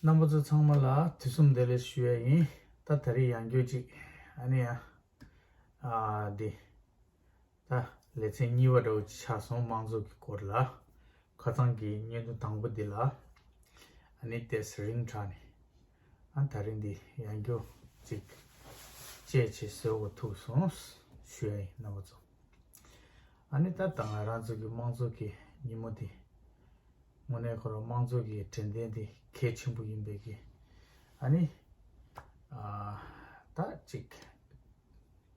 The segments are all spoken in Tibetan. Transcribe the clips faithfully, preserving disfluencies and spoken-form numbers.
རྣམ་པ་ཚོ་ཚང་མ་ལ་དུས་གསུམ་བདེ་ལེགས་ཞུ་ཡ་ཡིན། ད་ད་རེས་ཡང་བསྐྱར་ཅིག་ཨ་ནི་ཡ་ཨ་འདི་ད་ལེ་ཚན་གཉིས་པ་འདྲ་བོ་ཅིག་ཆགས་སོང་། དམངས་གཙོ་གི་སྐོར་ལ་ཁ་སང་གི་བརྙན་ཐུང་དང་པོ་འདི་ལ་ཨ་ནི་ཏོག་ཙམ་རིང་དྲགས་ནས། ཨ་ད་རེས་འདི་ཡང་བསྐྱར་ཅིག་བཅད་ཅིག་བཟོ་དགོས་ཐུག་སོང་ཞུ་ཡ་ཡིན། རྣམ་པ་ཚོ། ཨ་ནི་ད་ད་ང་རང་ཚོ་གི་དམངས་གཙོ་གི་ཉིན་མོ་འདི་དངོས་གནས་ཁོ་རང་དམངས་གཙོ་གི་དྲན་རྟེན་འདི་གལ་ཆེན་པོ་ཡིན་པའི་གི། ཨ་ནི་ཨ་ད་ཅིག་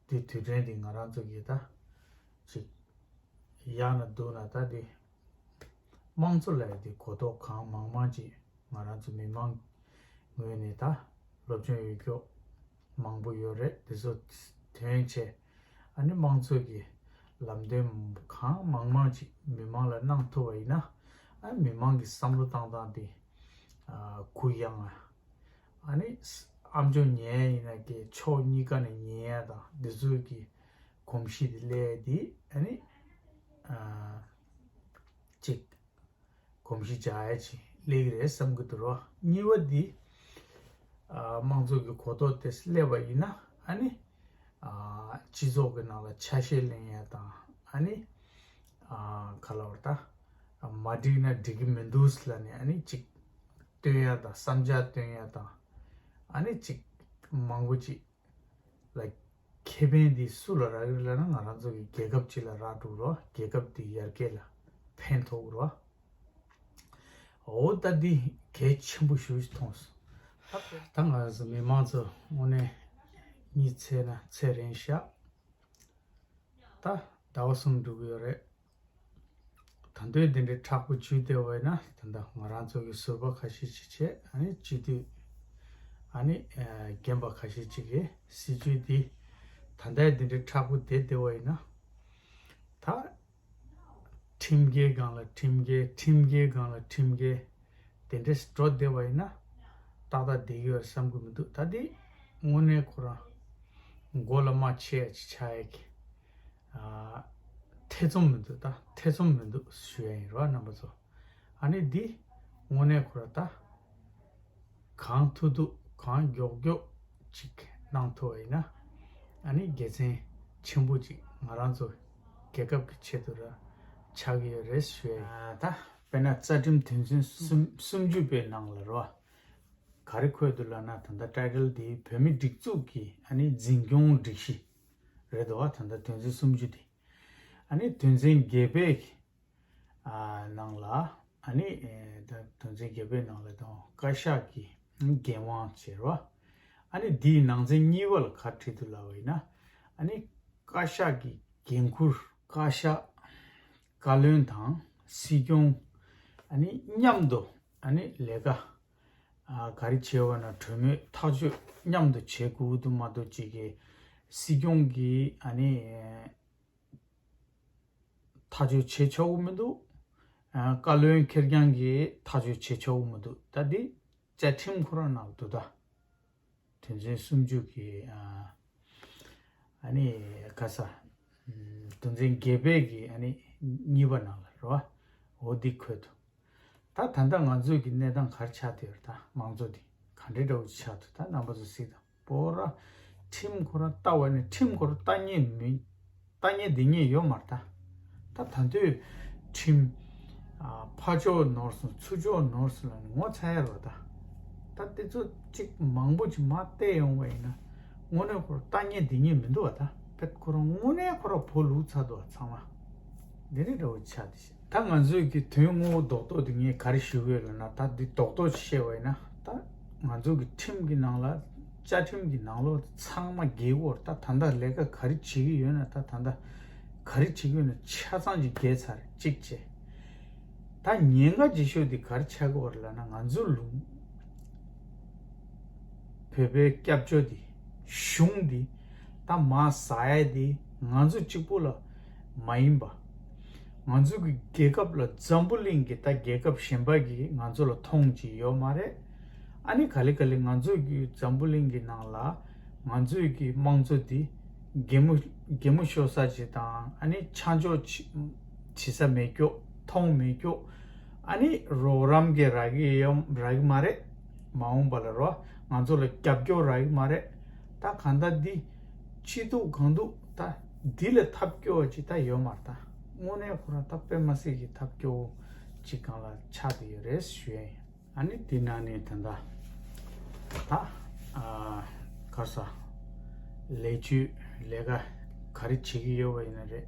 འདི་དུས་དྲན་འདི་ང་རང་ཚོ་གི་ད་ཅིག་ཡག་ན་སྡུག་ན་ད་འདི་དམངས་གཙོ་ལབ་ཡ་འདི་གོ་རྟོགས་གང་མང་མང་ཅིག་ང་རང་ཚོ་མི་མང་ངོས་ནས་ད་སློབ་སྦྱོང་ཡོད་ཀྱོག་མང་པོ་ཡོད་རེད། དེ་ཚོ་དོན་བྱས། ཨ་ནི་དམངས་གཙོ་གི་ལམ་སྟོན་གང་མང་མང་ཅིག་མི་མང་ལ་གནང་ཐུབ་པ་ཡིན་ན། ཨ་མི་མང་གི་བསམ་བློ་བཏང་སྟངས་དེ་ཨ་གུ་ཡངས་ང་། ཨ་ནི་ཨམ་ཅོག་ཉན་ཡིན་ན་གི་ཕྱོགས་གཉིས་ཀ་ནས་ཉན་ཡ་དང་འདི་ཚོ་གི་གོམས་གཤིས་དེ་སླེབས་ཡ་དེ་ཨ་ནི་ཨ་ཅིག་གོམས་གཤིས་འཇགས་ཡ་ཅིག་སླེབས་ཀྱི་རེད་བསམ་གྱི་འདུག་རོ། གཉིས་པ་འདི་ཨ་དམངས་གཙོ་གི་གོ་རྟོགས་དེ་སླེབས་པ་ཡིན་ན། ཨ་ནི་ཨ་སྤྱི་ཚོགས་ཀྱི་ནང་ལ་ཆ་ཤས་ལེན་ཡ་དང་། ཨ་ནི་ཨ་ག་ལབ་ར་ད་མ་འགྲིག་ན་འགྲིག་གི་མི་འདུག་ལབ་ནས་ཨ་ནི་ཅིག་སྟོན་ཡ་དང་བསམ་འཆར་སྟོན་ཡ་དང་། ཨ་ནི་ཅིག་མང་པོ་ཅིག་ལ་ཁེ་ཕན་འདི་སུ་ལ་རག་གི་རེད་ལབ་ན། ང་རང་ཚོ་གི་རྒྱལ་ཁབ་སྤྱི་ལ་རག་འགྲོ་རོགས། རྒྱལ་ཁབ་འདི་ཡར་རྒྱས་ལ་ཕན་ཐོགས་རོགས། འོ་ད་འདི་གལ་ཆེན་པོ་ཞེ་པོ་ཅིག་མཐོང་སོང་། ད་ང་ཚོ་མི་མང་ཚོ་དངོས་གནས་གཉིད་སད་ན་ཚད་རན་ཤག་ད་ཟླ་བ་གསུམ་འགྲོ་གི་ཡོད་རེད། ད་དུང་འདི་འདྲའི་མཁྲེགས་པོ་བྱས་བསྡད་པ་ཡིན་ན། ད་ལྟ་ང་རང་ཚོ་གི་ཟུར་པ་ཁ་ཤས་ཅིག་བྱས། ཨ་ནི་སྤྱི་འཐུས། ཨ་ནི་ཨ་རྒན་པ་ཁ་ཤས་ཅིག་གིས་སྲིད་ཇུས་འདི་ད་ལྟ་འདི་འདྲའི་མཁྲེགས་པོ་བསྡད་བསྡད་པ་ཡིན་ན། ད་ཁྲིམས་འགལ་སྒང་ལ་ཁྲིམས་འགལ། ཁྲིམས་འགལ་སྒང་ལ་ཁྲིམས་འགལ། དེ་འདྲས་འགྲོ་བསྡད་པ་ཡིན་ན་ཏག་ཏག་བསྡད་ཀྱི་ཡོད་བསམ་གྱི་མི་འདུག་ད་འདི་དངོས་གནས་ཁོ་རང་མགོ་ལ་རྨ་ཆེ་ཡ་ཅིག་ཆགས་ཡ་གི་ཨ་ཐེ་ཚོམ་མི་འདུག་ད་ཐེ་ཚོམ་མི་འདུག་ཞུ་ཡ་ཡིན་རོ། རྣམ་པ་ཚོ། ཨ་ནི་འདི་དངོས་གནས་ཁོ་རང་ད་གང་ཐུབ་ཐུབ་གང་མགྱོགས་མགྱོགས་ཅིག་གནང་ཐུབ་པ་ཡིན་ན། ཨ་ནི་དགེ་མཚན་ཆེན་པོ་ཅིག་ང་རང་ཚོ་རྒྱལ་ཁབ་ཀྱི་ཆེད་དུ་ར་ཆགས་ཀྱི་ཡོད་རེད་ཞུ་ཡ་ཡིན། ཨ་ད་དཔེར་ན་རྩ་ཁྲིམས་དོན་ཚན་སུམ་སུམ་ཅུ་པའི་ནང་ལ་རོ། ག་རེ་འཁོད་འདུག་ལབ་ན། ད་ལྟ་ཊའི་ཊལ་འདི་བོད་མིའི་སྒྲིག་འཛུགས་ཀྱི་ཨ་ནི་འཛིན་སྐྱོང་སྒྲིག་གཞི་རེད་འདུག་བ། ད་ལྟ་དོན་ཚན་སུམ་ཅུ་འདི། ཨ་ནི་དོན་ཚན་བརྒྱད་པའི་ཨ་ནང་ལ། ཨ་ནི་ཨེ་ད་དོན་ཚན་བརྒྱད་པའི་ནང་ལ་དང་བཀའ་ཤག་གི་འགན་དབང་བྱེད་རོ། ཨ་ནི་འདིའི་ནང་ཚན་གཉིས་པ་ལ་ག་རེ་བྲིས་འདུག་ལབ་པ་ཡིན་ན། ཨ་ནི་བཀའ་ཤག་གི་འགན་འཁུར། བཀའ་ཤག་བཀའ་བློན་དང་སྲིད་སྐྱོང་ཨ་ནི་མཉམ་དུ་ཨ་ནི་ལས་ཀ་ཨ་ག་རེ་བྱེད་པ་ན་གྲོས་མོལ་ཐག་གཅོད་མཉམ་དུ་བྱེད་དགོས་འདུག་མ་གཏོགས་ཅིག་གི་སྲིད་སྐྱོང་གིས་ཨ་ནི་ཐག་གཅོད་བྱེད་ཆོག་གི་མི་འདུག་ཨ་བཀའ་བློན་ཁེར་རྐྱང་གིས་ཐག་གཅོད་བྱེད་ཆོག་གི་མི་འདུག་ད་འདི་བཅའ་ཁྲིམས་ཁོ་རང་ནང་འདུག་ད། དོན་ཚན་སུམ་ཅུ་གི་ཨ་ཨ་ནི་ག་ས་ཨམ་དོན་ཚན་བརྒྱད་པའི་གི་ཨ་ནི་གཉིས་པ་ནང་ལ་རེད་བ། འོ་འདི་འཁོད་འདུག་ད་ད་ལྟ་ང་ཚོའི་གི་གནས་སྟངས་ག་རེ་ཆགས་བསྡད་ཡོད་རེད། ད་དམངས་གཙོ་འདི་ག་འདྲའི་འདྲ་བོ་ཅིག་ཆགས་འདུག་ད་རྣམ་པ་ཚོ་གཟིགས་དང་། པོ་ར་ཁྲིམས་ཁོ་རང་ལྟ་བ་ནི་ཁྲིམས་ཁོ་རང་ལྟ་མཁན་མི་ལྟ་མཁན་འདི་མཁན་ཡོད་མ་རེད་ད། ད་ད་དུས་ཁྲིམས་ཨ་ཕར་ཕྱོགས་ནོར་སོང་ཚུར་ཕྱོགས་ནོར་སོང་ལབ་ནས་ངོ་ཚ་ཡ་རེད་བ་ད། ད་དེ་ཚོ་གཅིག་མང་པོ་ཅིག་མར་བལྟས་ཡོང་བ་ཡིན་ན་དངོས་གནས་ཁོ་རང་ལྟ་མཁན་འདི་མཁན་མི་འདུག་བ་ད། ཕེད་ཁོ་རང་དངོས་གནས་ཁོ་རང་བོ་ལུག་ཚ་འདུག་བ་ཚང་མ། འདི་འདྲའི་འདྲ་བོ་ཆགས་བསྡད་ཤག་ད་ང་ཚོས་ཀྱི་དོན་དངོས་པོ་རྡོག་རྡོག་དེ་ངས་ག་རེ་ཞུ་དགོས་ལབ་ན། ད་འདི་རྡོག་རྡོག་ཅིག་བཤད་པ་ཡིན་ན། ད་ང་ཚོ་གི་ཁྲིམས་ཀྱི་ནང་ལ་བཅའ་ཁྲིམས་ཀྱི་ནང་ལོགས་ཚང་མ་རྒྱལ་པོར་ད་ད་ལྟ་ལས་ཀ་ག་རེ་བྱེད་ཀྱི་ཡོད་ན། ད་ད་ལྟ་ག་རེ་བྱེད་ཀྱི་ཡོད་ན་ཆ་ཚང་ཅིག་རྒྱལ་ཚར་གཅིག་བྱས། ད་ཉེན་ཁ་ཆེ་ཤོས་དེ་ག་རེ་ཆགས་ཀྱི་ཡོད་རེད་ལབ་ན། ང་ཚོ་ལུང་བོད་པའི་སྐྱབས་བཅོལ་འདི་གཞུང་འདི་ད་མར་ཟ་ཡ་འདི་ང་ཚོ་གཅིག་པུ་ལ་མ་ཡིན་པ། ང་ཚོ་གི་རྒྱལ་ཁབ་ལ་འཛམ་བུ་གླིང་གི་ད་རྒྱལ་ཁབ་གཞན་པ་གིས་ང་ཚོ་ལ་མཐོང་ཅིག་ཡོད་མ་རེད། ཨ་ནི་ག་ལེ་ག་ལེ་ང་ཚོ་གི་འཛམ་བུ་གླིང་གི་ནང་ལ་ང་ཚོའི་གི་དམངས་གཙོ་འདི་གད་མོ་གད་མོ་ཤོར་ས་ཅིག་དང་། ཨ་ནི་ཆ་འཇོག་བྱེད་བྱེད་ས་མེད་ཀྱོག་མཐོང་མེད་ཀྱོག་ཨ་ནི་རོགས་རམ་གྱི་རག་གི་ཡོད་རག་གི་མ་རེད། མ་འོངས་པ་ལ་རོ་ང་ཚོ་ལ་རྒྱབ་སྐྱོར་རག་གི་མ་རེད། ད་གང་ལྟར་འདི་ཅི་འདུག་གང་འདུག་ད་འདི་ལས་ཐབས་སྐྱོ་བ་ཅིག་ད་ཡོད་མ་རེད། ད་དངོས་གནས་ཁོ་རང་ད་དཔེ་མ་སྲིད་ཀྱི་ཐབས་སྐྱོ་བོ་ཅིག་སྒང་ལ་ཆགས་བསྡད་ཡོད་རེད་ཞུ་ཡ་ཡིན། ཨ་ནི་དེ་ནང་ནས་ད་ལྟ་ད་ཨ་ག་རེ་ཟེར། ལས་ཆོད་ལས་ཀ་ག་རེ་བྱེད་ཀྱི་ཡོད་པ་ཡིན་ན་རེད།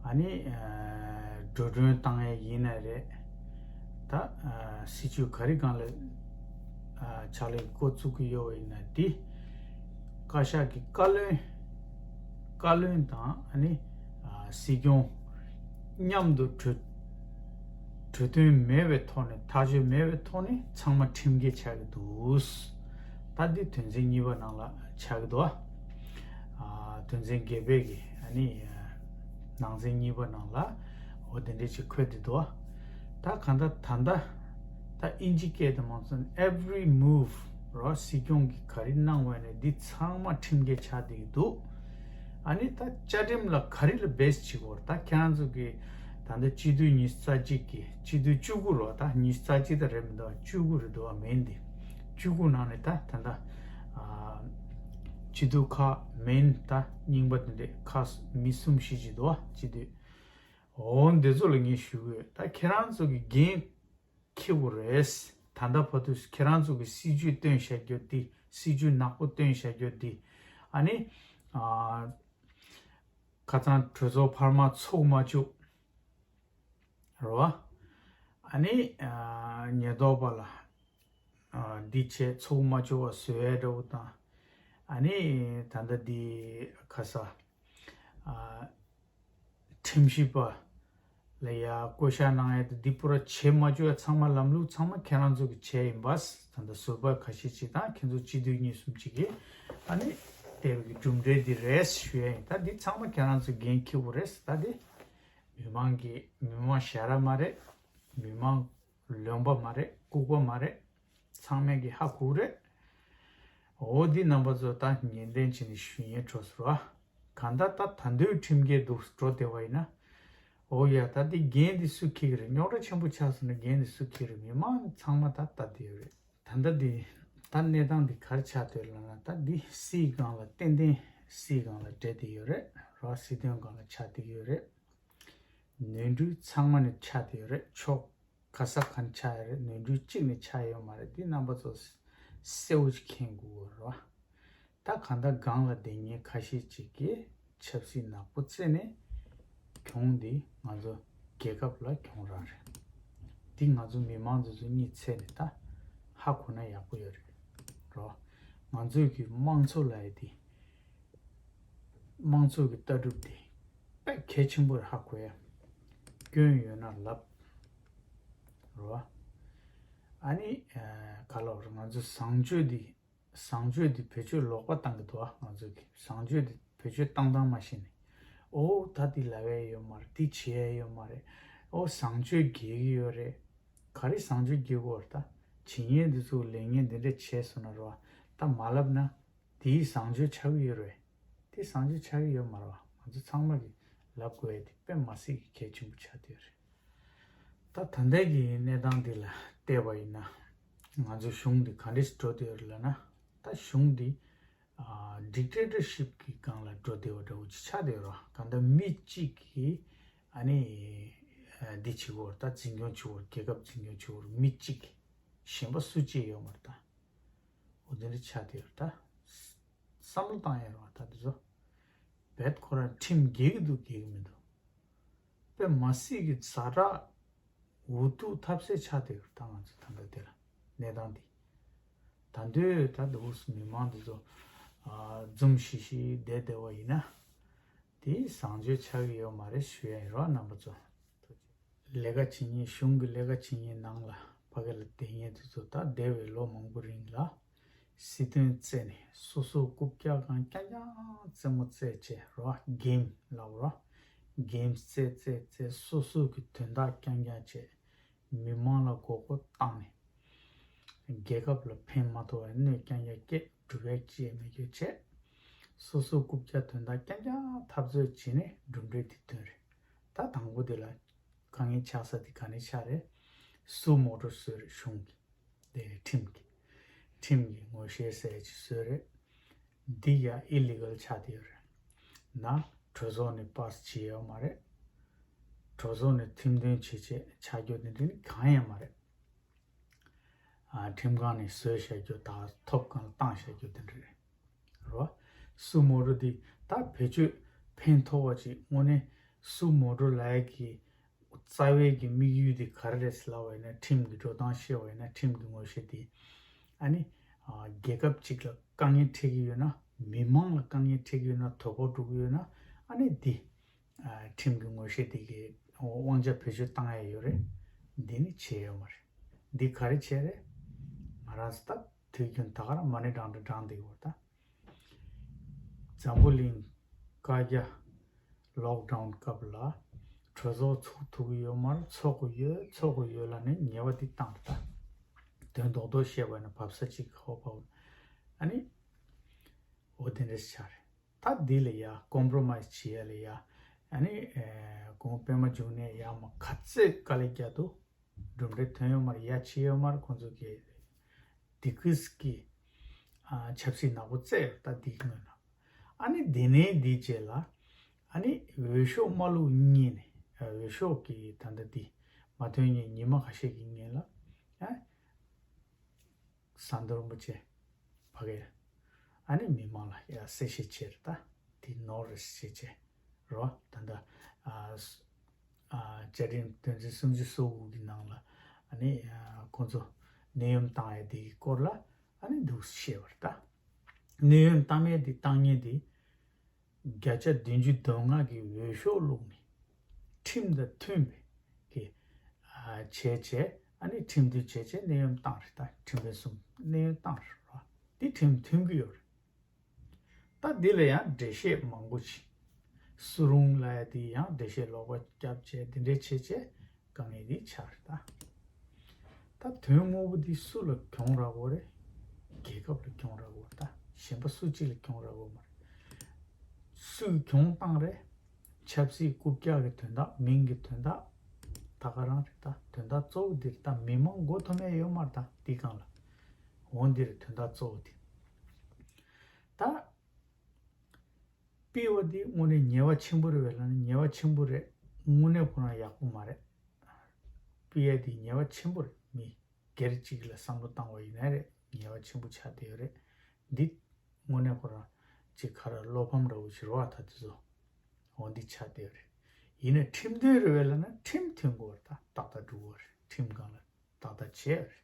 ཨ་ནི་ཨ་འགྲོ་གྲོན་བཏང་ཡས་ཡིན་ན་རེད། ད་ཨ་སྲིད་ཇུས་ག་རེ་སྒང་ལ་ཨ་ཕྱག་ལས་འགོ་བཙུགས་ཀྱི་ཡོད་པ་ཡིན་ན་འདི་བཀའ་ཤག་གི་བཀའ་བློན་བཀའ་བློན་དང་ཨ་ནི་ཨ་སྲིད་སྐྱོང་མཉམ་དུ་གྲོས་གྲོས་མཐུན་མེད་པའི་ཐོག་ནས་ཐག་གཅོད་མེད་པའི་ཐོག་ནས་ཚང་མ་ཁྲིམས་འགལ་ཆགས་ཀྱི་འདུག་ད་འདི་དོན་ཚན་གཉིས་པ་ནང་ལ་ཆགས་ཀྱི་འདུག་ཨ། དོན་ཚན་བརྒྱད་པའི་གི་ཨ་ནི་ནང་ཚན་གཉིས་པ་ནང་ལ་འོ་དེ་འདྲས་ཅིག་འཁོད་བསྡད་འདུག་ད་གང་ལྟར་ད་ལྟ་ད་ཨིན་ཇི་སྐད་དུ་མ་སོང་every move རོ་སྲིད་སྐྱོང་གི་ག་རེ་གནང་བ་ནས་འདི་ཚང་མ་ཁྲིམས་འགལ་ཆགས་བསྡད་ཀྱི་འདུག་ཨ་ནི་ད་བཅའ་ཁྲིམས་ལ་ག་རེ་ལ་བེས་བྱེད་དགོས་རེད། ད་ཁྱེད་རང་ཚོ་གི་ད་ལྟ་སྤྱི་འཐུས་ཉི་ཤུ་རྩ་གཅིག་གི་སྤྱི་འཐུས་བཅུ་དགུ་རོ། ད་ཉི་ཤུ་རྩ་གཅིག་ད་རེད་མི་འདུག་བཅུ་དགུ་རེད་འདུག་བ་མིན་འདི་བཅུ་དགུ་ནང་ནས་ད་ད་ལྟ་ཨ་སྤྱི་འཐུས་ཁག་མིན་ད་རྙིང་པ་དེ་འདྲས་ཁག་མི་གསུམ་བཞི་ཅིག་འདུག་བ་སྤྱི་འཐུས། འོ་འདི་ཚོ་ལ་ངས་ཞུ་གི་ཡོད། ད་ཁྱེད་རང་ཚོ་གི་འགན་འཁྱེར་དགོས་རེད། ད་ལྟ་བར་དུ་ཁྱེད་རང་ཚོ་གི་སྲིད་ཇུས་བཏོན་བཞག་རྒྱུ་འདི་སྲིད་ཇུས་ནག་པོ་བཏོན་བཞག་རྒྱུ་འདི་ཨ་ནི་ཨ་ཁ་སང་གྲོས་ཚོགས་འཕར་མ་ཚོགས་མ་བཅུག་རེད་བ། ཨ་ནི་ཨ་ཉེན་རྟོག་པ་ལ་ཨ་འདི་བྱས་ཚོགས་མ་བཅུག་པ་བཟོ་ཡས་འདྲ་བོ་དང་། ཨ་ནི་ད་ལྟ་འདི་ག་ས་ཨ་ཁྲིམས་ཞིབ་པ་ལ་ཡ་བསྐོ་བཞག་གནང་ཡས་དེ་འདི་པུ་ར་བྱེད་མ་བཅུག་ཡ་ཚང་མ་ལམ་ལུགས་ཚང་མ་ཁྱེད་རང་ཚོ་གི་བྱས་ཡིན་པ། ད་ལྟ་ཟུར་པ་ཁ་ཤས་ཅིག་དང་ཁྱེད་ཚོ་སྤྱི་འཐུས་གཉིས་གསུམ་ཅིག་གིས་ཨ་ནི་དེ་བའི་གི་གྲུབ་འབྲས་འདི་རེད་ཞུ་ཡ་ཡིན། ད་འདི་ཚང་མ་ཁྱེད་རང་ཚོ་འགན་འཁྱེར་དགོས་རེད། ད་འདི་མི་མང་གི་མི་མང་ཞ་ར་མ་རེད། མི་མང་ལོན་པ་མ་རེད། ལྐུགས་པ་མ་རེད། ཚང་མས་ཀྱི་ཧ་གོ་རེད། འོ་འདི་རྣམ་པ་ཚོ་ད་ངན་ལྡན་བྱས་ནས་ཞུ་ཡས་འགྲོ་ཟེར་བ། གང་ལྟར་ད་ད་འདོད་ཁྲིམས་འགལ་འདུག་འགྲོ་བསྡད་པ་ཡིན་ན། འོ་ཡ་ད་འདི་འགན་འདི་སུ་འཁྱེར་གི་རེད། རྙོག་དྲ་ཆེན་པོ་ཆགས་སོང་ན་འགན་འདི་སུ་འཁྱེར་རེད། མི་མང་ཚང་མ་ད་ལྟ་བསྡད་ཡོད་རེད། ད་ལྟ་འདི་ད་གནས་སྟངས་འདི་ག་རེ་ཆགས་བསྡད་ལབ་ན། ད་འདི་སྲིད་སྒང་ལ་ཏན་ཏན་སྲིད་སྒང་ལ་འབྲེལ་བསྡད་ཡོད་རེད་ར། སྲིད་དོན་སྒང་ལ་ཆགས་བསྡད་ཡོད་རེད། ནོར་འཁྲུལ་ཚང་མ་ནས་ཆགས་བསྡད་ཡོད་རེད། ཕྱོགས་ག་ས་ག་ནས་ཆགས་ཡོད་རེད། ནོར་འཁྲུལ་གཅིག་ནས་ཆགས་ཡོད་མ་རེད། འདི་རྣམ་པ་ཚོ་གསལ་བོ་ཅིག་མཁྱེན་དགོས་རེད་བ། ད་གང་ལྟར་སྒང་ལ་བསྡད་མཁན་ཁ་ཤས་ཅིག་གིས་ཆབ་སྲིད་ནག་པོ་རྩེ་ནས་གྱོང་འདི་ང་ཚོ་རྒྱལ་ཁབ་ལ་གྱོང་རག་རེད། འདི་ང་ཚོ་མི་མང་ཚོ་ཚོ་གཉིད་ཚད་ནས་ད་ཧ་གོ་ན་ཡག་པོ་ཡོད་རེད་རོ། ང་ཚོས་ཀྱི་དམངས་གཙོ་ལབ་ཡ་འདི་དམངས་གཙོ་གི་ལྟ་གྲུབ་འདི་དཔེ་གལ་ཆེན་པོ་རེད། ཧ་གོ་ཡ། སྐྱོན་ཡོད་ན་ལབ་རོ། ཨ་ནི་ག་ལབ་རེད། ང་ཚོ་བཟང་སྤྱོད་འདི་བཟང་སྤྱོད་འདི་བེད་སྤྱོད་ལོག་པ་བཏང་གི་འདུག་ཨ་ང་ཚོ་གི་བཟང་སྤྱོད་འདི་བེད་སྤྱོད་བཏང་སྟངས་མ་ཤེས་ནས། ཨོ་ད་འདི་ལབ་ཡ་ཡོད་མ་རེད། འདི་བྱེད་ཡ་ཡོད་མ་རེད། ཨོ་བཟང་སྤྱོད་རྒྱས་ཀྱི་ཡོད་རེད། ག་རེ་བཟང་སྤྱོད་རྒྱས་དགོས་རེད། ད་བྱེད་མཁན་འདི་ཚོ་ལས་ངན་འདི་འདྲ་བྱས་སོང་ན་རོ། ད་མ་ལབ་ན། དེའི་བཟང་སྤྱོད་ཆགས་ཀྱི་ཡོད་རེད། དེ་བཟང་སྤྱོད་ཆགས་ཀྱི་ཡོད་མ་རེད་བ། ང་ཚོ་ཚང་མ་གིས་ལབ་དགོས་ཡ་དེ་དཔེ་མ་སྲིད་ཀྱི་གལ་ཆེན་པོ་ཆགས་བསྡད་ཡོད་རེད། ད་ད་ལྟའི་གི་གནས་སྟངས་འདི་ལ་བལྟས་པ་ཡིན་ན། ང་ཚོ་གཞུང་འདི་ག་འདྲས་འགྲོ་བསྡད་ཡོད་རེད་ལབ་ན། ད་གཞུང་འདི་ཨ་ཌིག་ཊེ་ཊར་ཤིབ་ཀྱི་སྒང་ལ་འགྲོ་བསྡད་པ་འདྲ་བོ་ཅིག་ཆགས་བསྡད་ཡོད་རེད་བ། གང་ལྟར་མི་གཅིག་གིས་ཨ་ནི་ཨ་འདི་བྱེད་དགོས་རེད། ད་འཛིན་སྐྱོང་བྱེད་དགོས་རེད། རྒྱལ་ཁབ་འཛིན་སྐྱོང་བྱེད་དགོས་རེད། མི་གཅིག་གིས། གཞན་པ་སུ་གཅིག་ཡོད་མ་རེད་ད། འོ་དེ་འདྲ་ཆགས་བསྡད་ཡོད་རེད་ད། བསམ་བློ་བཏང་ཡ་རེད་བ་ད་དེ་ཚོ། རྦད་ཁོ་རང་ཁྲིམས་འགལ་གྱི་འདུག་འགལ་གྱི་མི་འདུག་དཔེ་མ་སྲིད་ཀྱི་ཛ་དྲག་འུ་ཐུག་ཐབས་ཟད་ཆགས་བསྡད་ཡོད་རེད་ད། ང་ཚོ་ད་ལྟ་དེ་ལ་གནས་སྟངས་འདི། ད་འདོད་ད་འདུག་མི་མང་འདི་ཚོ་ཨ་འཛུམ་ཤིག་ཤིག་བསྡད་བསྡད་པ་ཡིན་ན། དེ་བཟང་སྤྱོད་ཆགས་ཀྱི་ཡོད་མ་རེད་ཞུ་ཡ་ཡིན་རོགས་རྣམ་པ་ཚོ། ལས་ཀ་བྱེད་མཁན་གཞུང་གི་ལས་ཀ་བྱེད་མཁན་ནང་ལ་ཕ་གི་ལ་བསྡད་མཁན་དེ་ཚོ་ད་འདས་པའི་ལོ་མང་པོ་རིང་ལ་སྲིད་དོན་རྩད་ནས་སོ་སོ་རྐུབ་བཀྱག་སྒང་རྐྱང་རྐྱང་རྩེད་མོ་རྩེད་བྱས་རོགས་གེམ་ལབ་རོགས་གེམ་རྩེད་རྩེད་རྩེད་སོ་སོ་གི་དོན་དག་རྐྱང་རྐྱང་བྱས། མི་མང་ལ་མགོ་སྐོར་བཏང་ནས། རྒྱལ་ཁབ་ལ་ཕན་མ་ཐོགས་པའི་གནོད་རྐྱང་རྐྱང་སྐྱེལ་སྒྲུབ་ཡག་ཅི་ཡང་མེད་རྒྱུ་བྱས། སོ་སོ་རྐུབ་བཀྱག་དོན་དག་རྐྱང་རྐྱང་འཐབ་རྩོད་བྱས་ནས་གྲུབ་འབྲས་དེ་ཐོན་རེད། ད་དང་པོ་དེ་ལ་དཀའ་ངལ་ཆགས་ས་དེ་ག་ནས་ཆགས་རེད། སུ་མོ་ཊ་བཟོས་རེད། གཞུང་གིས། དེ་ཁྲིམས་ཀྱིས། ཁྲིམས་ཀྱི་ངོ་ཤེས་ཟེར་ཅིག་བཟོས་རེད། འདི་ཡ་ཨི་ལི་གལ་ཆགས་བསྡད་ཡོད་རེད། ན་གྲོས་ཚོགས་ནས་པཱ་སི་བྱེད་ཡོད་མ་རེད། གྲོས་ཚོགས་ནས་ཁྲིམས་དོན་བྱེད་ཆེད་ཆགས་རྒྱུ་དེ་འདྲ་ནི་གང་ཡང་མ་རེད། ཨ་ཁྲིམས་ཁང་ནས་བཟོས་བཞག་རྒྱུ་དང་ཐོབ་གང་ལ་བཏང་བཞག་རྒྱུ་དེ་འདྲ་རེད། རོ། སུ་མོ་ཊ་འདི་ད་བེད་སྤྱོད་ཕན་ཐོགས་པ་ཅིག་དངོས་གནས་སུ་མོ་ཊ་ལ་ཡ་གི་རྩ་བའི་གི་དམིགས་ཡུལ་དེ་ག་རེ་རེད་ཟེར་ལབ་པ་ཡིན་ན། ཁྲིམས་ཀྱི་འགྲོ་སྟངས་བཤད་པ་ཡིན་ན། ཁྲིམས་ཀྱི་ངོ་ཤེས་དེ་ཨ་ནི་ཨ་རྒྱལ་ཁབ་ཅིག་ལ་དཀའ་ངལ་འཕྲད་ཀྱི་ཡོད་ན། མི་མང་ལ་དཀའ་ངལ་འཕྲད་ཀྱི་ཡོད་ན། དོ་ཕོག་འགྲོ་གི་ཡོད་ན། ཨ་ནི་འདི་ཨ་ཁྲིམས་ཀྱི་ངོ་ཤེས་དེ་གི་དབང་ཆ་བེད་སྤྱོད་བཏང་ཡ་ཡོད་རེད། འདི་ནི་བྱས་ཡོད་མ་རེད། འདི་ག་རེ་བྱས་རེད། ང་རང་ཚོ་ད་དུས་རྒྱུན་ད་ག་རང་མ་ཎི་བགྲང་འདྲ་བགྲང་བསྡད་ཡོད་ད། འཛམ་བུ་གླིང་བཀའ་རྒྱ་ལོག་ཌའུན་སྐབས་ལ་གྲོས་ཚོགས་ཚུགས་ཐུབ་ཀྱི་ཡོད་མ་རེད། ཚོགས་ཀྱི་ཡོད། ཚོགས་ཀྱི་ཡོད་ལབ་ནས་ཉེས་པ་འདི་བཏང་རེད་ད། དོན་རྡོག་རྡོག་བཤད་པ་ཡིན་ན་བབས་ས་གཅིག་ཧོ་བབས། ཨ་ནི་འོ་དེ་འདྲ་ཆགས་རེད། ད་འདི་ལ་ཡ་ཀོམ་པྲོ་མའི་སི་བྱེད་ཡ་ལ་ཡ་ཨ་ནི་ཨེ་གོང་པད་མ་འབྱུང་གནས་ཡ་མ་ག་ཚོད་དཀའ་ལས་རྒྱག་འདུག་གྲུབ་འབྲས་ཐོན་ཡོད་མ་རེད། ཡ་བྱེད་ཡོད་མ་རེད། ཁོང་ཚོ་གི་སྡེ་ཁུལ་གྱི་ཨ་ཆབ་སྲིད་ནག་པོ་བཙལ་ཡོད་ད་འདི་སྔོན་ལ། ཨ་ནི་དེ་ནས་འདི་རྗེས་ལ་ཨ་ནི་འོས་ཤོག་མ་བླུགས་སྔོན་ནས། ཨ་འོས་ཤོག་གི་ད་ལྟ་འདི་མ་ཐོན་སྔོན་ཉི་མ་ཁ་ཤས་ཀྱི་སྔོན་ལ་ཨ་ཟམ་གདོང་རིན་པོ་ཆེ་ཕ་གིར་ཨ་ནི་མི་མང་ལ་ཡ་གསལ་བཤད་བྱས་རེད་ད། དེ་ནོར་རེད་ཟེར་བྱས་རོ། ད་ལྟ་ཨ་ཨ་བཅའ་ཁྲིམས་དོན་ཚན་སུམ་ཅུ་སོ་དགུ་གི་ནང་ལ་ཨ་ནི་ཨ་ཁོང་ཚོ་ནད་ཡམས་བཏང་ཡ་དེ་གི་སྐོར་ལ་ཨ་ནི་འདུག་བཤད་པ་རེད་ད། ནད་ཡམས་བཏང་ཡ་དེ་བཏང་མཁན་དེ་བརྒྱ་ཆ་བདུན་ཅུ་དོན་ལྔ་གི་འོས་ཤོག་བླུགས་ནས་ཁྲིམས་དང་མཐུན་པའི་གི་ཨ་བྱས་བྱས། ཨ་ནི་ཁྲིམས་མཐུན་བྱས་བྱས་ནད་ཡམས་བཏང་རེད་ད། ཁྲིམས་དཔོན་གསུམ་ནད་ཡམས་བཏང་རེད་རོ། འདི་ཁྲིམས་མཐུན་གི་ཡོད་རེད། ད་འདི་ལ་ཡང་འགྲེལ་བཤད་མང་པོ་ཞིག་སུ་རུང་ལ་ཡ་དེ་ཡང་འགྲེལ་བཤད་ལོག་པ་བརྒྱབ་བྱས་འདི་འདྲས་བྱས་བྱས་དཀའ་ངལ་འདི་ཆགས་རེད་ད། ད་དོན་དངོས་པོ་འདི་སུ་ལ་གྱོང་རག་གི་རེད། རྒྱལ་ཁབ་ལ་གྱོང་རག་གི་རེད་ད། གཞན་པ་སུ་གཅིག་ལ་གྱོང་རག་གི་མ་རེད། སུས་གྱོང་བཏང་རེད། ཆབ་སྲིད་རྐུབ་བཀྱག་གི་དོན་དག་མིང་གི་དོན་དག་ད་ག་རང་རེད་ད། དོན་དག་གཙོ་བོ་འདི་རེད་ད། མི་མང་མགོ་འཐོམ་ཡ་ཡོད་མ་རེད་ད་འདི་སྒང་ལ། འོ་འདི་རེད་དོན་དག་གཙོ་བོ་འདི། ད་པི་ཝ་འདི་དངོས་གནས་ཉེས་པ་ཆེན་པོ་རེད་པས་ལབ་ན་ཉེས་པ་ཆེན་པོ་རེད། དངོས་གནས་ཁོ་རང་ཡག་པོ་མ་རེད། པི་ཝ་འདི་ཉེས་པ་ཆེན་པོ་རེད། མི་སྒེར་གཅིག་ལ་བསམ་བློ་བཏང་བ་ཡིན་ན་རེད། ཉེས་པ་ཆེན་པོ་ཆགས་བསྡད་ཡོད་རེད། འདི་དངོས་གནས་ཁོ་རང་ཅིག་ཁ་ར་བློ་ཕམ་འདྲ་བོ་ཞིག་རེད་པ། ད་དེ་ཚོ་འོ་འདི་ཆགས་བསྡད་ཡོད་རེད། ཡིན་ན་ཁྲིམས་མཐུན་རེད་པས་ལབ་ན་ཁྲིམས་མཐུན་དགོས་རེད་ད། ཏག་ཏག་འགྲོ་དགོས་རེད། ཁྲིམས་སྒང་ལ་ཏག་ཏག་བྱས་རེད།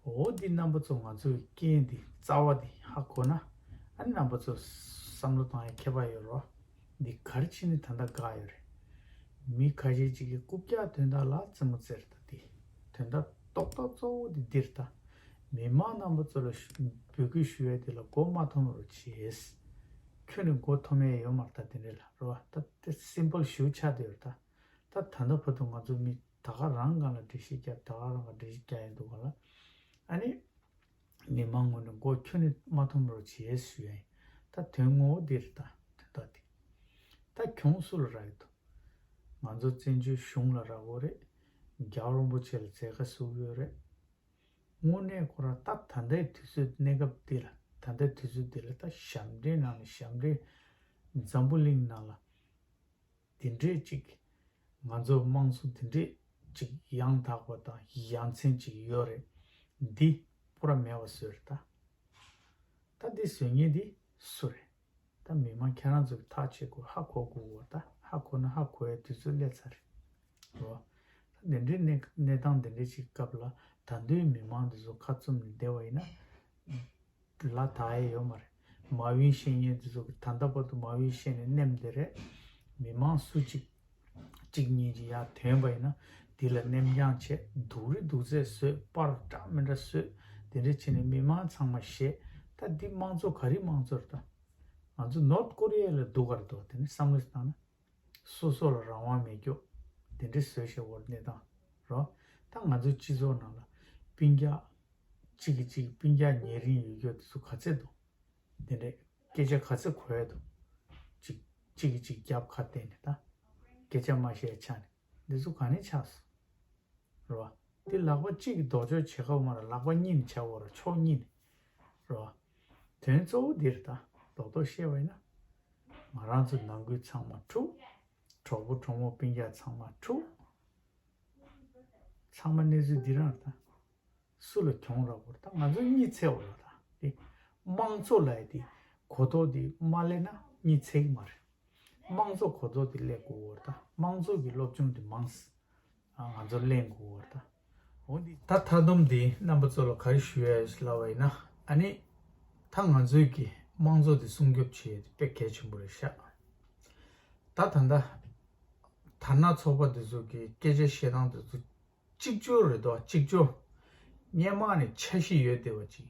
འོ་འདི་རྣམ་པ་ཚོ་ང་ཚོའི་རྐྱེན་འདི་རྩ་བ་འདི་ཧ་གོ་ན། ཨ་ནི་རྣམ་པ་ཚོ་བསམ་བློ་བཏང་ཡ་ཁྱད་པར་ཡོད་རོ། འདི་ག་རེ་བྱས་ནས་ད་ལྟ་འགག་ཡོད་རེད། མི་ཁ་ཤས་ཅིག་གིས་རྐུབ་བཀྱག་དོན་དག་ལ་རྩེད་མོ་རྩེ་རེད་ད། འདི་དོན་དག་རྡོག་རྡོག་གཙོ་བོ་འདི་འདི་རེད་ད། མི་མང་རྣམ་པ་ཚོ་ལ་ཞུ་འབོད་སྐུལ་ཞུ་ཡ་འདི་ལ་མགོ་མ་འཐོམ་རོགས་བྱེད། ཁྱོད་ནི་མགོ་འཐོམ་ཡ་ཡོད་མ་རེད་ད། དེ་འདྲས་ལ་རོ། ད་དེ་སིམ་པལ་ཞུ་ཆགས་བསྡད་ཡོད་རེད་ད། ད་ད་ལྟ་བར་དུ་ང་ཚོ་མི་ད་ག་རང་སྒང་ལ་འགྲེལ་བཤད་བརྒྱབ། ད་ག་རང་ག་འགྲེལ་བཤད་རྒྱག་ཡིན་འདུག་ག་ལ། ཨ་ནི་མི་མང་ངོས་ནས་མགོ་ཁྱོན་ནས་མ་འཐོམ་རོགས་བྱེད་ཞུ་ཡ་ཡིན། ད་དོན་ངོ་བོ་འདི་རེད་ད། དོན་དག་འདི་ད་གྱོང་སུ་ལ་རག་གི་འདུག་ང་ཚོ་བཙན་བྱོལ་གཞུང་ལ་རག་གི་རེད། རྒྱལ་བ་རིན་པོ་ཆེ་ལ་མཛད་དཀའ་བཟོ་གི་ཡོད་རེད། དངོས་གནས་ཁོ་རང་ད་ད་ལྟའི་དུས་ཚོད་གནས་སྐབས་འདི་ལ། ད་ལྟའི་དུས་ཚོད་འདི་ལ་ད་ཞབས་འདྲེན་ནང་ནས་ཞབས་འདྲེན་འཛམ་བུ་གླིང་ནང་ལ་འདི་འདྲས་ཅིག་ང་ཚོ་དམངས་གཙོ་འདི་འདྲས་ཅིག་ཡང་དག་པ་དང་ཡ་མཚན་ཅིག་ཡོད་རེད། འདི་པུ་ར་མེད་པ་བཟོས་རེད་ད། ད་འདི་བཟོ་མཁན་འདི་སུ་རེད། ད་མི་མང་ཁྱེད་རང་ཚོ་གིས་ཐག་བཅད་དགོས། ཧ་གོ་དགོས་པ། ད་ཧ་གོ་ན་ཧ་གོ་ཡའི་དུས་ཚོད་སླེབས་ཚར་རེད་རོ། ད་འདི་འདྲའི་གནས་གནས་སྟངས་འདི་འདྲའི་ཅིག་སྐབས་ལ་ད་དུང་མི་མང་འདི་ཚོ་ཁ་བཙུམ་ནས་བསྡད་པ་ཡིན་ན་ལ་དག་ཡས་ཡོད་མ་རེད། མ་འོས་ཤེས་མཁན་འདི་ཚོ་གིས་ད་ལྟ་བར་དུ་མ་འོས་ཤེས་ནས་མནན་བསྡད་རེད། མི་མང་སུ་གཅིག་གཅིག་གཉིས་ཀྱིས་ཡར་ཐོན་པ་ཡིན་ན་འདི་ལ་མནན་རྐྱང་བྱས། སྡུག་རུ་སྡུག་ཚད་བཟོས། པར་འདྲ་མི་འདྲ་བཟོས། དེ་འདྲ་བྱས་ནས་མི་མང་ཚང་མ་ཞེད། ད་འདི་དམངས་གཙོ་ག་རེའི་དམངས་གཙོ་རེད་ད། ང་ཚོ་ནོར་ཐ་ཀོ་རི་ཡ་ལ་སྡུག་ག་རེ་འདུག་དེ་ནི་བསམ་བློ་ཞིག་བཏང་ན། སོ་སོ་ལ་རང་དབང་མེད་རྒྱུ་དེ་འདྲའི་བཟོས་བཞག་པ་རེད་གནས་སྟངས་རོ། ད་ང་ཚོའི་སྤྱི་ཚོགས་ནང་ལ་སྤུན་ཀྱག་གཅིག་གིས་གཅིག་སྤུན་ཀྱག་ཉེ་རིང་ཡོད་རྒྱུ་དེ་ཚོ་ག་ཚད་འདུག་དེ་འདྲའི་སྐད་ཆ་ག་ཚད་གོ་ཡ་འདུག་གཅིག་གཅིག་གིས་གཅིག་རྒྱབ་ཁ་བསྟན་ནས་ད་སྐད་ཆ་མ་བཤད་ཆ་ནས་འདི་ཚོ་ག་ནས་ཆགས་སོང་རེད་བ། དེ་ལག་པ་གཅིག་གིས་ལྡོག་ཕྱོགས་བྱེད་ཁག་མ་རེད། ལག་པ་གཉིས་ནས་བྱ་བ་རེད།་ཕྱོགས་གཉིས་ནས་རེད་བ། དོན་གཙོ་བོ་འདི་རེད། ད་རྡོག་རྡོག་བཤད་པ་ཡིན་ན། ང་རང་ཚོ་ནང་ཁུལ་ཚང་མ་འཁྲུག་གྲོགས་པོ་གྲོགས་མོ་སྤུན་ཀྱག་ཚང་མ་འཁྲུག་ཚང་མ་གནས་ཚུལ་འདི་རང་རེད་ད། སུ་ལ་གྱོང་རག་པ་རེད། ད་ང་ཚོ་གཉིད་ཚད་པ་རེད། ད་འདི་དམངས་གཙོ་ལབ་ཡ་དེ་གོ་རྟོགས་དེ་མ་སླེབས་ན་གཉིད་ཚད་ཀྱི་མ་རེད། དམངས་གཙོ་གོ་རྟོགས་དེ་སླེབས་དགོས་པ་རེད། ད་དམངས་གཙོ་གི་སློབ་སྦྱོང་དེ་མང་ཙམ་ང་ཚོ་ལེན་དགོས་པ་རེད། ད་འོ་འདི་ད་མཐའ་སྡོམ་འདི་རྣམ་པ་ཚོ་ལ་ག་རེ་ཞུ་ཡ་ཡོད་ལབ་པ་ཡིན་ན། ཨ་ནི་ད་ང་ཚོའི་གི་དམངས་གཙོ་དེ་སྲུང་སྐྱོབ་བྱེད་ཡ་དེ་དཔེ་གལ་ཆེན་པོ་རེད་ཤག་ད་ད་ལྟ་དར་ནག་ཚོགས་པ་དེ་ཚོ་གི་སྐད་ཆ་བཤད་སྟངས་དེ་ཚོ་གཅིག་ཅོ་རེད་དོ། གཅིག་ཅོ། སྔོན་མ་ནས་འཆར་གཞི་ཡོད་བསྡད་པ་ཅིག་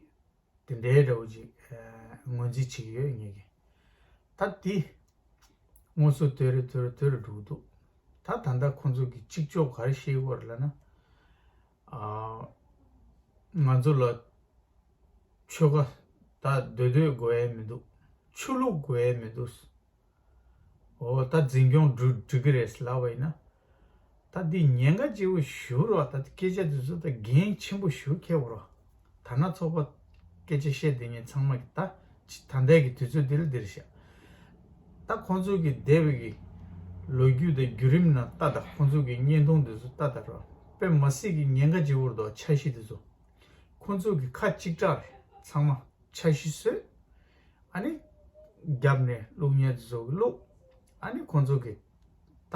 དེ་འདྲའི་འདྲ་བོ་ཅིག་ངོས་འཛིན་བྱེད་ཀྱི་ཡོད་ངེད་ཀྱིས། ད་དེ་སྔོན་སོ་དོད་རེ་དོད་རེ་དོད་རེ་འགྲོ་གི་འདུག་ད་ད་ལྟ་ཁོང་ཚོ་གི་གཅིག་ལྕོགས་ག་རེ་བཤད་ཀྱི་ཡོད་རེད་ལབ་ན། ཨ། ང་ཚོ་ལ་ཆོལ་ཁ་ད་སྡོད་སྡོད་དགོས་ཡས་མི་འདུག་ཆོས་ལུགས་དགོས་ཡས་མི་འདུག་འོ་ད་འཛིན་སྐྱོང་འགྲོ་འགྲོ་གི་རེད་ལབ་པ་ཡིན་ན། ད་འདི་ཉེན་ཁ་ཆེ་བོ་ཞེ་པོ་རེད་བ། ད་སྐད་ཆ་འདི་ཚོ་ད་འགན་ཆེན་པོ་ཞེ་པོ་འཁྱེར་དགོས་རེད་བ། དར་ནག་ཚོགས་པ་སྐད་ཆ་བཤད་བསྡད་མཁན་ཚང་མ་གི་ད་ད་ལྟའི་གི་དུས་ཚོད་འདི་ལ་འདིར་བཞག་ད་ཁོང་ཚོ་གི་འདས་པའི་གི་ལོ་རྒྱུས་དང་བརྒྱུད་རིམ་ནང་ལྟ་དང་། ཁོང་ཚོ་གི་བརྙན་ཐུང་འདི་ཚོ་ལྟ་དང་རེད་བ། དཔེ་མི་སྲིད་ཀྱི་ཉེན་ཁ་ཆེ་བོ་རེད་འདུག་འཆར་གཞི་འདི་ཚོ། ཁོང་ཚོ་གི་ཁ་གཅིག་གྲགས་རེད། ཚང་མ་འཆར་གཞི་བཟོས། ཨ་ནི་རྒྱབ་ནས་བླུག་མཁན་ཚོ་གི་བླུག་ཨ་ནི་ཁོང་ཚོ་གི་ད་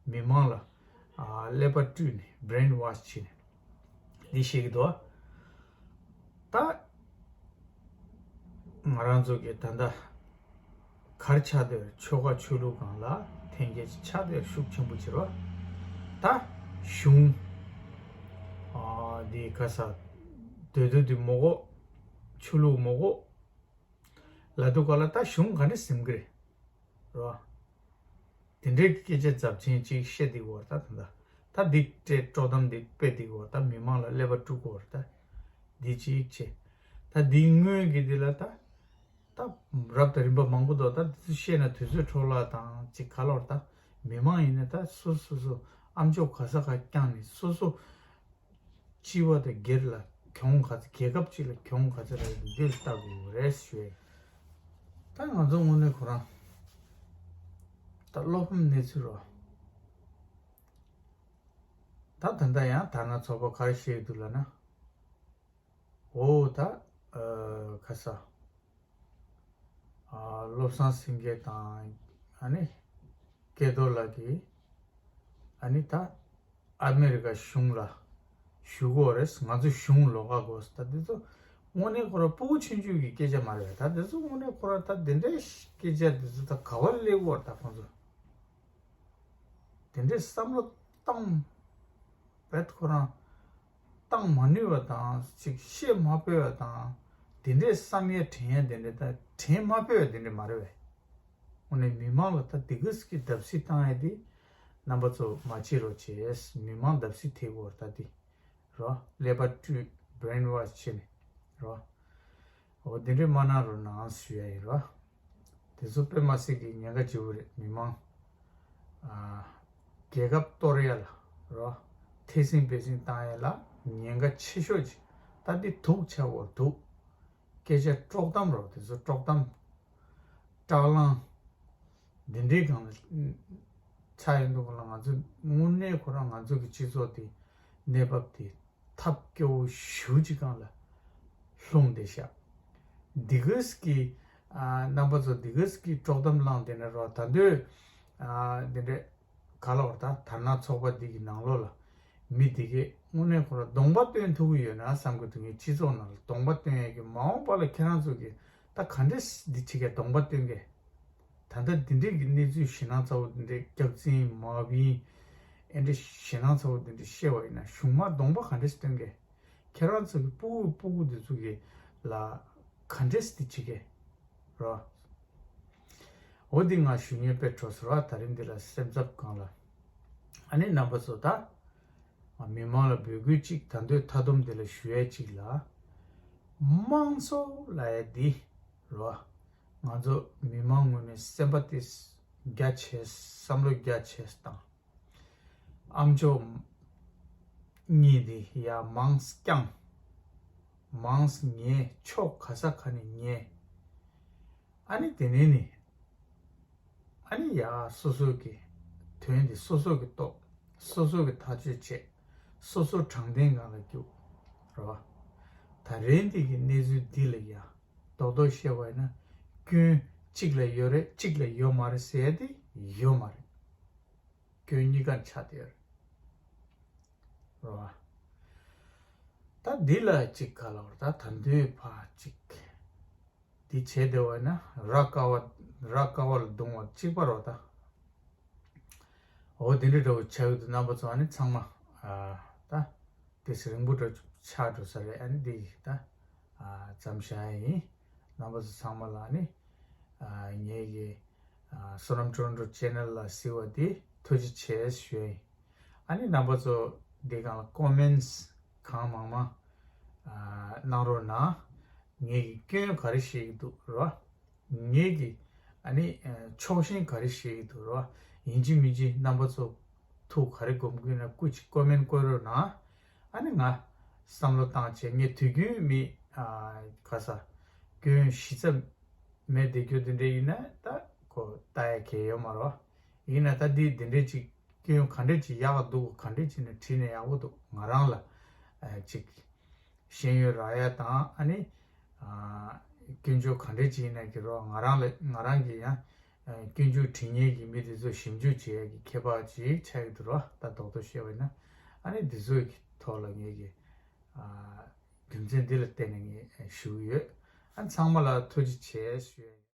མི་མང་ལ་ཨ་ཀླད་པ་བཀྲུས་ནས་brainwash བྱས་ནས་འདི་བཤད་ཀྱི་འདུག་ད་ང་རང་ཚོ་གི་ད་ལྟ་གར་ཆགས་དེར་ཆོལ་ཁ་ཆོས་ལུགས་སྒང་ལ་འཐེན་འཁྱེར་ཆགས་དེར་ཤུགས་ཆེན་པོ་བྱེད་རོགས། ད་གཞུང་ཨ་འདི་ག་ས་སྡོད་སྡོད་དུ་མོ་གོ་ཆོས་ལུགས་མོ་གོ་ལ་དུ་ག་ལ་ད་གཞུང་ག་ནས་ཟིན་གི་རེད་རོ། དེ་འདྲའི་སྐད་ཆ་ཚབས་ཆེན་ཅིག་བཤད་དེ་བར་ད་ད་ད་འདི་སྤྲད་དཀྲོག་གཏམ་འདི་སྤེལ་དེ་བར་ད་མི་མང་ལ་ཀླད་པ་དཀྲུག་གི་བར་ད་འདི་ཅིག་བྱེད། ད་འདི་སྔོན་གི་འདི་ལ་ད་ད་རབ་དང་རིམ་པ་མང་པོ་འདུག་ད་འདི་ཚོ་བཤད་ན་དུས་ཚོད་འཕྲོ་བརླག་དང་ཅིག་ག་ལོར་ད་མི་མང་ཡིན་ན་ད་སོ་སོ་སོ་ཨམ་ཅོག་ག་ས་ག་བརྐྱངས་ནས་སོ་སོ། སྤྱི་བ་དང་སྒེར་ལ་གྱོང་ག་ཚོད། རྒྱལ་ཁབ་སྤྱི་ལ་གྱོང་ག་ཚོད་རག་གི་འདུག་འདིར་ལྟ་དགོས་རེད་ཞུ་ཡ་ཡིན། ད་ང་ཚོ་དངོས་གནས་ཁོ་རང་ད་བློ་ཕམ་གནས་ཚུལ་རོ། ད་ད་ལྟ་ཡང་དར་ནག་ཚོགས་པ་ག་རེ་བཤད་འདུག་ལབ་ན། འོ་ད་ཨ་ག་ས། ཨ་བློ་བཟང་སེང་གེ་དང་ཨ་ནི་སྐལ་རྡོར་ལགས་ཀྱིས་ཨ་ནི་ད་ཨ་མེ་རི་ཀ་གཞུང་ལ་ཞུ་དགོས་རེད། ང་ཚོ་གཞུང་ལོགས་ཀ་དགོས། ད་འདི་ཚོ་དངོས་གནས་ཁོ་ར་ཕྲུ་གུ་ཆུང་ཆུང་གི་སྐད་ཆ་མ་རེད། ད་འདི་ཚོ་དངོས་གནས་ཁོ་ར་ད་འདི་འདྲའི་སྐད་ཆ་འདི་ཚོ་ད་ག་བ་སླེབས་ཡོད་རེད། ད་ཁོང་ཚོ་དེ་འདྲའི་བསམ་བློ་བཏང་བས་ཁོ་རང་བཏང་མ་ནུས་པ་དང་ཅིག་བཤད་མ་ཕོད་པ་དང་། དེ་འདྲའི་བསམ་ཡས་དྲན་ཡས་དེ་འདྲ་ད་དྲན་མ་ཕོད་པ་དེ་འདྲ་མ་རེད་པས། འོ་ནས་མི་མང་ལ་ད་འདི་ག་ཙམ་གྱི་བརྡབ་གསིག་བཏང་ཡས་དེ་རྣམ་པ་ཚོ་མ་བྱེད་རོགས་བྱས། མི་མང་བརྡབ་གསིག་ཐེབས་ཡོད་རེད་ད་དེ། རོ། ཀླད་པ་བཀྲུས་brainwash བྱས་ནས་རོ། འོ་དེ་འདྲའི་མ་གནང་རོགས་གནང་ཞུ་ཡ་ཡིན་རོ། དེ་ཚོ་དཔེ་མ་སྲིད་ཀྱི་ཉེན་ཁ་ཆེ་བོ་རེད། མི་མང་ཨ་རྒྱལ་ཁབ་གཏོར་ཡ་ལ་རོ། ཐེ་སྲིང་བེ་སྲིང་བཏང་ཡ་ལ་ཉེན་ཁ་ཆེ་ཤོས་ཅིག་ད་འདི་དུག་ཆགས་པོ་འདུག་སྐད་ཆ་དཀྲོག་གཏམ་རོ། དེ་ཚོ་དཀྲོག་གཏམ་སྐྲག་ལངས་འདི་འདྲའི་སྒང་ལ་ཆགས་ཡོང་དུས་ལ་ང་ཚོ་དངོས་གནས་ཁོ་རང་ང་ཚོ་གི་སྤྱི་ཚོགས་དེ་གནས་བབ་དེ་ཐབས་སྐྱོ་བོ་ཞེ་པོ་ཅིག་སྒང་ལ་ལྷུང་བསྡད་ཤག་འདི་ག་ཙམ་གྱི་ཨ་རྣམ་པ་ཚོ་འདི་ག་ཙམ་གྱི་དཀྲོག་གཏམ་བསླངས་བསྡད་ན་རོ། ད་དུང་ཨ་འདི་འདྲའི་ག་ལ་བར་ད་དར་ནག་ཚོགས་པ་འདི་གི་ནང་ལོགས་ལ་མི་འདི་གས་དངོས་གནས་ཁོ་ར་གདོང་པ་སྟོན་ཐུབ་ཀྱི་ཡོད་ན་བསམ་གྱི་འདུག་ངའི་སྤྱི་ཚོགས་ནང་ལ་གདོང་པ་སྟོན་ཡས་ཀྱི་མ་འོངས་པ་ལ་ཁྱེད་རང་ཚོ་གིས་ད་ག་འདྲས་འདི་བྱེད་ཀྱི་གདོང་པ་སྟོན་གྱི། ད་ལྟ་འདི་འདྲས་ཀྱི་གནས་ཚུལ་ཞེད་སྣང་ཚ་བོ་འདི་འདྲས་སྐྱག་རྫུན་མ་བིན་ཨེ་འདྲས་ཞེད་སྣང་ཚ་བོ་འདི་འདྲས་བཤད་པ་ཡིན་ན་གཞུང་མ་གདོང་པ་ག་འདྲས་སྟོན་གྱི། ཁྱེད་རང་ཚོ་གི་སྤུ་གུ་སྤུ་གུ་འདི་ཚོ་གི་ལ་ག་འདྲས་འདི་བྱེད་ཀྱི་རོ། འོ་འདི་ང་ཞུ་སྙན་དཔེ་འཕྲོ་སོ་ར། ད་རིང་འདི་ལ་སེམས་འཚབ་གང་ལ། ཨ་ནི་རྣམ་པ་ཚོ་ད་མི་མང་ལ་འབོད་སྐུལ་གཅིག་ད་འདོད་མཐའ་སྡོམ་འདི་ལ་ཞུ་ཡས་གཅིག་ལ། དམངས་གཙོ་ལབ་ཡས་འདི་རོ། ང་ཚོ་མི་མང་ངོས་ནས་སེམས་པ་དེ་རྒྱ་ཆེ་བསམ་བློ་རྒྱ་ཆེ་བཏང་། ཨམ་ཅོག་ གཉིད་འདི་ཡ་མང་ཙམ་བསྐྱངས། མང་ཙམ་ཉལ། ཕྱོགས་ག་ས་ག་ནས་ཉལ། ཨ་ནི་དེ་ནས་ནི། ཨ་ནི་ཡ་སོ་སོ་གི་དོན་འདི་སོ་སོ་གི་རྟོགས། སོ་སོ་གི་ཐག་གཅོད་བྱེད། སོ་སོ་དྲང་བདེན་སྒང་ལ་རྒྱུགས། རེད་བ། ད་རེས་འདི་གི་གནས་ཚུལ་འདི་ལ་ཡ་རྡོག་རྡོག་བཤད་པ་ཡིན་ན། སྐྱོན་གཅིག་ལ་ཡོད་རེད། གཅིག་ལ་ཡོད་མ་རེད་ཟེར་ཡ་དེ་ཡོད་མ་རེད། སྐྱོན་གཉིས་ཀ་ཆགས་བསྡད་ཡོད་རེད། རེད་བ། ད་འདི་ལ་གཅིག་ག་ལ་བར་ད་ད་འདོད་ཕ་གཅིག་འདི་བྱས་བསྡད་པ་ཡིན་ན་ར་དཀའ་བ། ར་དཀའ་བ་ལ་བརྡུང་བ་གཅིག་པ་རོ་ད། འོ་དེ་འདྲ་འདྲ་བོ་ཆགས་ཡོད་དུ་རྣམ་པ་ཚོ་ཨ་ནི་ཚང་མ་ཨ་ད་དེ་སི་རིང་པོ་འདྲ་ཆགས་འགྲོ་ས་རེད། ཨ་ནི་འདི་ཡིག་ད་ཨ་མཚམས་བཞག་ཡིན། རྣམ་པ་ཚོ་ཚང་མ་ལ་ཨ་ནི་ཨ་ངེད་ཀྱི་ཨ་བསོད་ནམས་ཀྲོང་ཀྲོ་ཆེ་ནལ་ལ་གཟིགས་པ་འདི་ཐུགས་རྗེ་ཆེ་ཞུ་ཡིན། ཨ་ནི་རྣམ་པ་ཚོ་འདི་སྒང་ལ་ཀོ་མེན་ཊི་གང་མང་མང་ཨ་གནང་རོགས་གནང་། ངེད་ཀྱི་སྐྱོན་ག་རེ་བཤད་ཀྱི་འདུག་རོ། ངེད་ཀྱི་ཨ་ནི་ཕྱོགས་ཞེན་ག་རེ་བཤད་ཀྱི་འདུག་རོ། ཡིན་གཅིག་མིན་གཅིག་རྣམ་པ་ཚོ་ཐུགས་ག་རེ་སྒོམ་གྱི་ཡོད་ན་སྐུ་མཁྱེན་ཀོ་མེན་ཊི་བཀོད་རོགས་གནང་། ཨ་ནི་ང་བསམ་བློ་བཏང་བྱས་ངས་དུས་རྒྱུན་མི་ཨ་ག་ས་སྐྱོན་གཞི་རྩ་མེད་བསྡད་རྒྱུ་དེ་འདྲ་ཡིན་ན་ད་ཁོ་ལྟ་ཡ་གལ་ཡོད་མ་རེད་བ། ཡིན་ན་ད་འདི་དེ་འདྲ་ཅིག་སྐྱོན་ག་འདྲ་ཅིག་ཡག་འདུག་ག་འདྲ་ཅིག་ནས་བྲིས་ནས་ཡག་པོ་འདུག་ང་རང་ལ་ཨ་ཅིག་ཤེས་ཡོན་རག་ཡ་དང་ཨ་ནི་ཨ་སྐྱོན་བརྗོད་ག་འདྲ་ཅིག་ཡིན་ན་གི་རོ། ང་རང་ལ་ང་རང་གི་ཡང་ཨ་སྐྱོན་བརྗོད་བྲིས་མཁན་གྱི་མི་དེ་ཚོ་ཞིབ་འཇུག་བྱེད་ཡ་གི་ཁྱད་པར་ཅིག་ཆགས་ཀྱི་འདུག་རོ། ད་རྡོག་རྡོག་བཤད་པ་ཡིན་ན་ཨ་ནི་འདི་ཚོ་གི་ཐོག་ལ་ངེད་ཀྱི་ཨ་རྒྱུ་མཚན་འདི་ལ་བརྟེན་ནས་ངས་ཞུ་གི་ཡོད། ཨ་ཚང་མ་ལ་ཐུགས་རྗེ་ཆེ་ཞུ་ཡ་ཡིན།